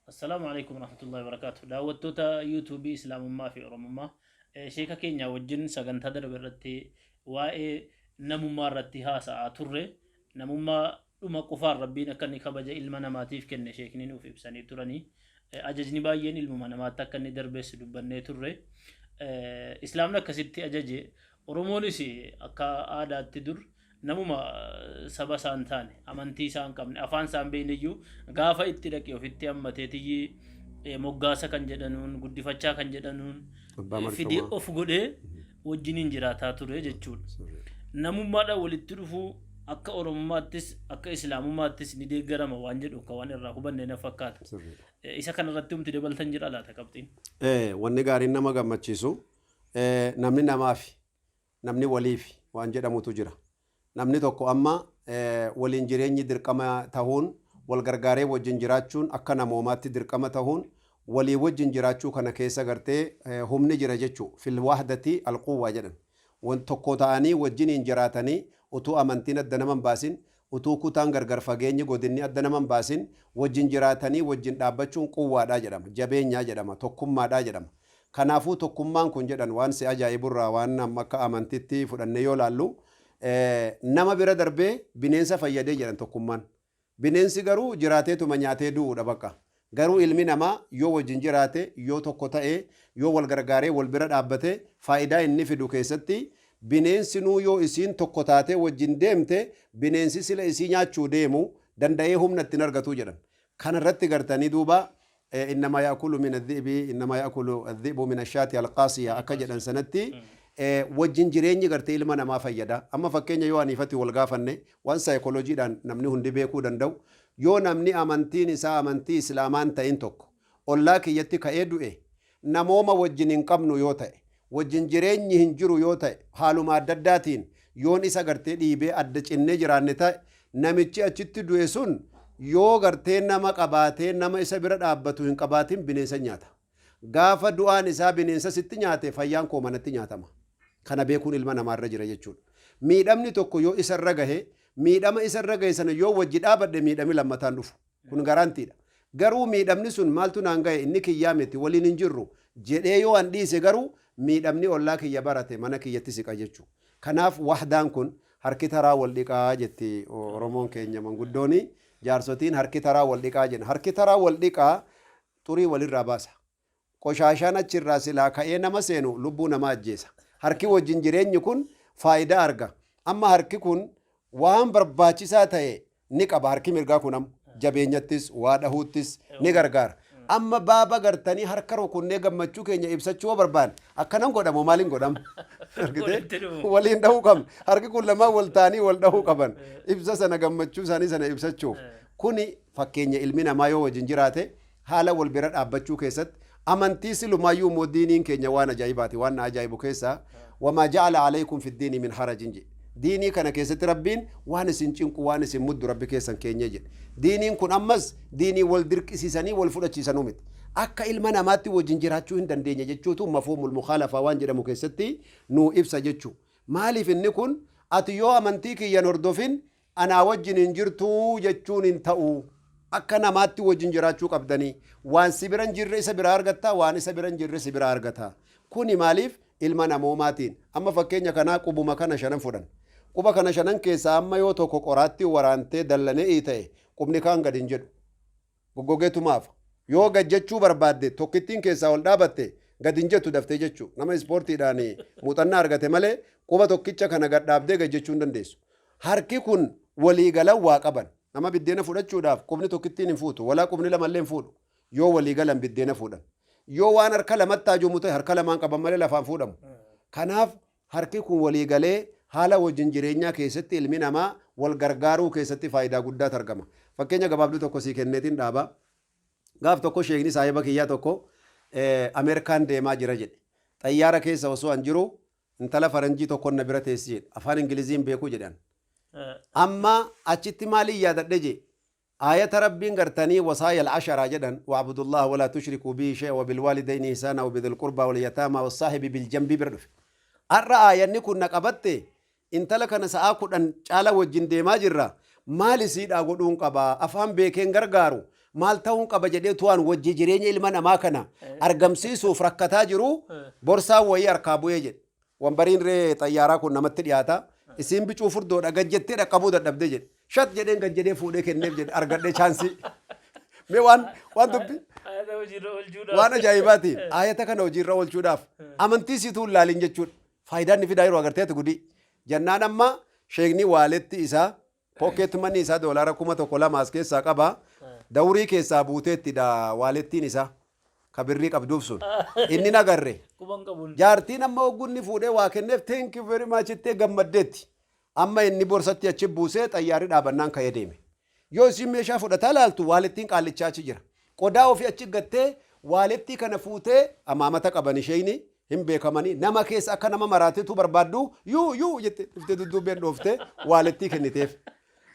Assalaamu alaikum warahmatullahi wabarakaatu. Daawwattoota yuutuubii Islaamummaa fi Oromummaa, sheeka keenya wajjin sagantaa darbe irratti waa'ee namummaa irratti haasa'aa turre. Namummaa dhuma qofaan Rabbiin akka inni kabaja ilma namaatiif kenne sheekni nuuf ibsanii turanii. Ajajni baay'een ilmuma namaatti akka inni darbes dubbannee turre. Islaamni akkasitti ajaje. Oromoonis akka aadaatti dur namuma saba isaa hin taane, amantii isaa hin qabne, afaan isaa hin beekne iyyuu gaafa itti dhaqe ofitti hammatee tiyyi moggaasa kan jedhanuun, guddifachaa kan jedhanuun Abbaa fidee marcumaa. of godhee wajjiniin jiraataa ture jechuudha. Namummaadhaan walitti dhufuu akka Oromummaattis akka Islaamummaattis ni deeggarama waan jedhu akka waan irraa hubanne na fakkaata. Isa kanarratti humti dabaltan jira laata qabxiin? Wanni gaariin nama gammachiisu namni namaafi namni waliifi waan jedhamutu jira. Namni tokko amma waliin jireenyi dirqama tahuun, wal gargaaree wajjin jiraachuun akka namoomaatti dirqama tahuun, walii wajjin jiraachuu kana keessa gartee humni jira jechuu, fil wahdati al quwwaa jedhan. Wan tokko ta'anii wajjiniin jiraatanii utuu amantiin adda nama hin baasin, utuu kutaan gargar fageenyi godinni adda nama hin baasin wajjin jiraatanii wajjin dhaabbachuun quwwaadha jedhama, jabeenyaa jedhama, tokkummaadha jedhama. Kanaafuu tokkummaan kun jedhan waan si ajaa'iburraa waan amma akka amantitti fudhannee yoo laallu nama bira darbee bineensa fayyadee jedhan tokkummaan. Bineensi garuu jiraateetuma nyaatee du'uudha bakka. Garuu ilmi namaa yoo wajjin jiraate, yoo tokko ta'e, yoo wal gargaaree wal bira dhaabbate faayidaa inni fidu keessatti bineensinuu yoo isiin tokko taatee wajjin deemte bineensi sila isii nyaachuu deemu danda'ee humna ittiin argatuu jedhan. Kana irratti gartanii duuba innamaa ya'kulu min adh-dhi'bi innamaa ya'kulu adh-dhi'bu min ash-shaati al-qaasiya akka jedhan sanatti wajjin jireenyi gartee ilma namaa fayyada. Amma fakkeenya yoo aniifati wal gaafanne waan saayikolojiidhaan namni hundi beekuu danda'u, yoo namni amantiin isaa amantii Islaamaa hin ta'in tokko ollaa kiyyatti ka'ee du'e, namooma wajjin hin qabnu yoo ta'e, wajjin jireenyi hin jiru yoo ta'e, haaluma adda addaatiin yoon isa gartee dhiibee adda cinnee jiraanne ta'e, namichi achitti du'e sun yoo gartee nama qabaatee nama isa bira dhaabbatu hin qabaatin bineensa nyaata. Gaafa du'aan isaa bineensa sitti nyaate fayyaan koo manatti nyaatama. Kana beekuun ilma namaa irra jira jechuudha. Miidhamni tokko yoo isa irra gahe, miidhama isa irra gahe sana yoo wajji dhaabadhe miidhami lammataan dhufu. Kun garaantiidha. Garuu miidhamni sun maaltu naan gahe, inni kiyyaa miti, waliin hin jirru jedhee yoo an dhiise garuu miidhamni ollaa kiyya barate mana kiyyatti siqa jechuudha. Kanaaf wahdaan kun harki taraa wal dhiqaa jetti Oromoon keenya manguddooni, jaarsotiin harki taraa wal dhiqaa jenna. Harki taraa wal dhiqaa xurii walirraa baasa. Qoshaashaan achirraa silaa ka'ee nama seenu lubbuu namaa ajjeesa. Harki wajjin jireenyi kun faayidaa arga. Amma harki kun waan barbaachisaa ta'e ni qaba, harki mirgaa kun amma jabeenyattis waa dhahuuttis ni gargaara. Amma baaba gartanii harka rukunnee gammachuu keenya ibsachuu yoo barbaanne akkanan godhamu maaliin godhama? Argitee? Walitti dhufu. Waliin dhahuu qabna. Harki kun lamaan wal ta'anii wal dhahuu qaban. Ibsa sana, gammachuu isaanii sana ibsachuuf. Kuni fakkeenya ilmi namaa yoo wajjin jiraate haala wal bira dhaabbachuu keessatti amantii silumaayyuu immoo diiniin keenya waan ajaa'ibaati. Waan na ajaa'ibu keessaa wamaa ja'ala alaykum fi diini min harajin jedhe. Diinii kana keessatti Rabbiin waan isin cinqu, waan isin muddu Rabbi keessan keenyee jedhe. Diiniin kun ammas diinii wal dirqisiisanii wal fudhachiisanuu miti. Akka ilma namaatti wajjin jiraachuu hin dandeenye jechuutu mafhuumul mukhaalafaa waan jedhamu keessatti nuu ibsa jechuu. Maaliif inni kun ati yoo amantii kiyyan hordofin anaa wajjin hin jirtuu jechuun hin ta'u. Akka namaatti wajjin jiraachuu qabdanii. Waan si bira hin jirre isa biraa argatta, waan isa bira hin jirre si biraa argata. Kuni maaliif ilma namoomaatiin. Amma fakkeenya kanaa qubuma kana shanan fudhan. Quba kana shanan keessaa amma yoo tokko qoraattii waraantee dallane'ii ta'e qubni kaan gad hin jedhu. Goggogeetuma hafa. Yoo gad jechuu barbaadde tokkittiin keessaa ol dhaabatte gad hin jettu daftee jechuu. Nama ispoortiidhaan muuxannaa argate malee quba tokkicha kana gad dhaabdee gad jechuu hin dandeessu. Harki kun walii galan waa qaban. Nama biddeena fudhachuudhaaf qubni tokkittiin hin fuutu. Walaa qubni lamallee hin fuudhu. Yoo walii galan biddeena fuudhan. Yoo waan harka lamatti haajomu ta'e harka lamaan qaban malee lafaan fuudhamu. Kanaaf harki kun walii galee haala wajjin jireenyaa keessatti ilmi namaa wal gargaaruu keessatti faayidaa guddaatu argama. Fakkeenya gabaabduu tokko sii kenneetiin dhaaba. Gaaf tokko sheekni saahiba kiyyaa tokko Ameerikaan deemaa jira jedhe. Xayyaara keessa osoo an jiru intala faranjii tokkon na bira teessi jedhe. Afaan Ingilizii hin beeku jedhe an. Amma achitti maaliin yaadadhe jedhe. Aayata Rabbiin gartanii wasaaya al-asharaa jedhan, wa'budullaha walaa tushrikuu bihi shay'a wabilwaalidayni ihsaana wabidhil qurbaa walyataamaa wassaahibi biljambii bira dhufe. Har'a aayanni kun na qabatte, intala kana sa'aa 10 caala wajjin deemaa jirra, maal isiidhaa godhuun qaba, afaan beekeen gargaaru, Maal ta'uun qaba jedhee tu'aan wajji jireenya ilma namaa kana argamsiisuuf rakkataa jiru, borsaan wayii harkaa bu'ee jedhe. Wambariin ree xayyaaraa kun namatti dhiyaata. Isiin bicuu furdoodha, gad jettee dhaqqabuu dadhabde jedhe. Shat jedheen gad jedhee fuudhee kenneef jedhe, argadhee chaansii. Mee waan dubbi Ayata hojiirra oolchuudhaaf. Waan ajaa'ibaati. Ayata kana hojiirra oolchuudhaaf amantii situu hin laalin jechuudha. Faayidaan inni fidaa yeroo agarteetti gudii. Jennaan amma sheekni wallet isaa, pocket money isaa doolaara 1000 2 as keessaa qaba. Dawurii keessaa buuteettidha wallettiin isaa. Ka birrii qabduuf sun. Inni nagarre. Quban qabuun. Jaartiin amma oggunni fuudhee waa kenneef, "Thank you very much" jettee gammaddeetti. Amma inni borsatti achi buusee xayyaarri dhaabannaan ka'ee deeme. Yoo isin meeshaa fudhataa laaltu, wallettiin qaallichaa achi jira. Qodaa ofii achi gattee wallettii kana fuutee, amaamata qaban isheen hin beekamanii, nama keessa akka nama maraatetu barbaaddu, yuu yuu jette dhuftee dudduubbeen dhooftee wallettii kenniteef.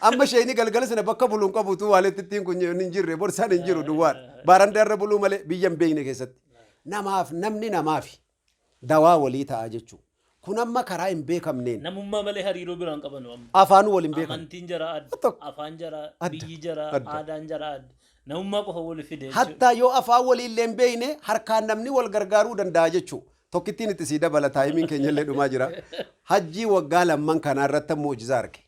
Amma isheen galgala sana bakka buluun qabutu, wallettittiin kun hin jirre, borsaan hin jiru, duwwaadha. Baarandaa irra buluu malee biyya hin beekne keessatti. Namaaf namni namaafi dawaa walii ta'a jechuudha. Kun amma karaa hin beekamneen. Namummaa malee hariiroo biraan qabanu amma. Afaanuu wal hin beekan. Amantiin jara adda, Tokko. afaan jara, Adda. biyyi jara, Adda. aadaan jara adda. Namummaa qofa wal fide jechuudha. Hattaa yoo afaan waliillee hin beekne, harkaan namni wal gargaaruu danda'a jechuudha. Tokkittiin itti sii dabala, timeiin keenya illee dhumaa jira. Hajjii waggaa lamman kanaa irratti mu'ujizaa arge.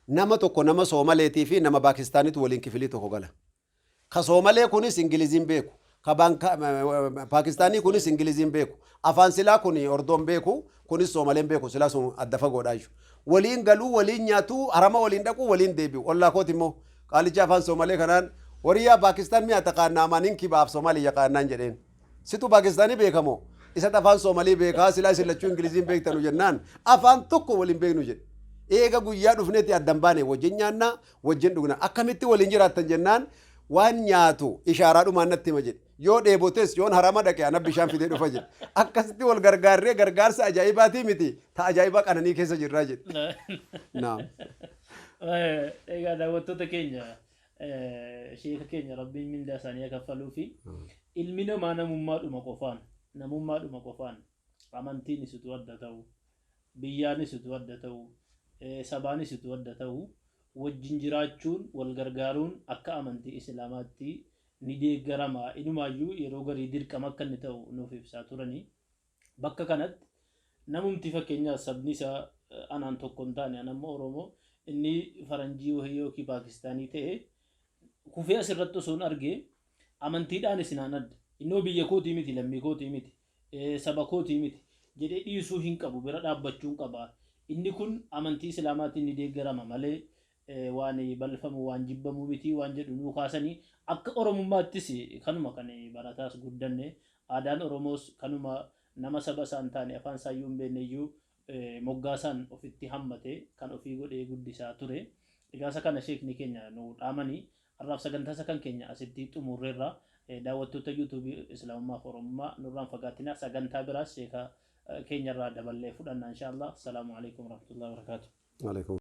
Nama tokko, nama Soomaleetii fi nama Paakistaanitu waliin kifilii tokko gala. Ka Soomalee kunis Ingiliziin beeku. Ka Paakistaanii kunis Ingiliziin beeku. Afaan silaa kun Ordoon beeku, kunis Soomaleen beeku, silaa sun adda fagoodha jechuudha. Waliin galuu, waliin nyaatuu, harama waliin dhaquu, waliin deebi'u. Ollaa kooti immoo qaalicha afaan Soomalee kanaan, "Wariyaa Paakistaan mi'a taqaannaa amaaniin kibaaf Soomaalii yaqaannaan" jedheen. "Situ Paakistaanii beekamoo? Isatti afaan Soomalii beekaa, silaa isin lachuu Ingiliziin beektanu" jennaan, "Afaan tokko waliin beeknu" jedhe. "Eega guyyaa dhufneetti addan baane, wajjin nyaannaa, wajjin dhugna. Akkamitti waliin jiraattan?" jennaan, "Waan nyaatu ishaaraadhumaan natti hima" jedhe. "Yoo dheebotes, yoon harama dhaqe, ana bishaan fidee dhufa" jedhe. "Akkasitti wal gargaarree, gargaarsa ajaa'ibaatii miti, ta ajaa'ibaa qananii keessa jirraa" jedhe. Naam. Egaa daawwattoota keenya, sheeka keenya Rabbiin mindaa isaanii haa kaffaluu fi ilmi namaa namummaadhuma qofaan amantiin isitu adda ta'u, biyyaan isitu adda ta'u, sabaan isitu adda ta'u, wajjin jiraachuun, wal gargaaruun akka amantii Islaamaatti ni deeggarama. Inumaayyuu yeroo garii dirqama akka inni ta'u nuuf ibsaa turanii. Bakka kanatti namumti fakkeenyaaf sabni isaa anaan tokko hin taane, an amma Oromoo, inni faranjii wahii yookiin Paakistaanii ta'e kufee asirratti osoo hin argee, amantiidhaan isinaan adda. Innoo biyya kootii miti, lammii kootii miti, saba kootii miti jedhee dhiisuu hin qabu, bira dhaabbachuu qaba. Inni kun amantii Islaamaatiin ni deeggarama malee waan balfamu, waan jibbamu miti waan jedhu nuu kaasanii, akka Oromummaattis kanuma kan barataas guddanne, aadaan Oromoos kanuma, nama saba isaan taane, afaan isaayyuu hin beekne iyyuu moggaasaan ofitti hammate kan ofii godhee guddisaa ture. Egaa isa kana sheekni keenya nu dhaamanii, har'aaf sagantaa isa kan keenya asitti xumurreerra. Daawwattoota YouTubeii Islaamummaa fi Oromummaa, nurraan fagaatina, sagantaa biraas sheeka keenyarraa daballee fudhanna insha Allah. Assalaamu alaikum warahmatullahi wabarakatuh. Alaikum.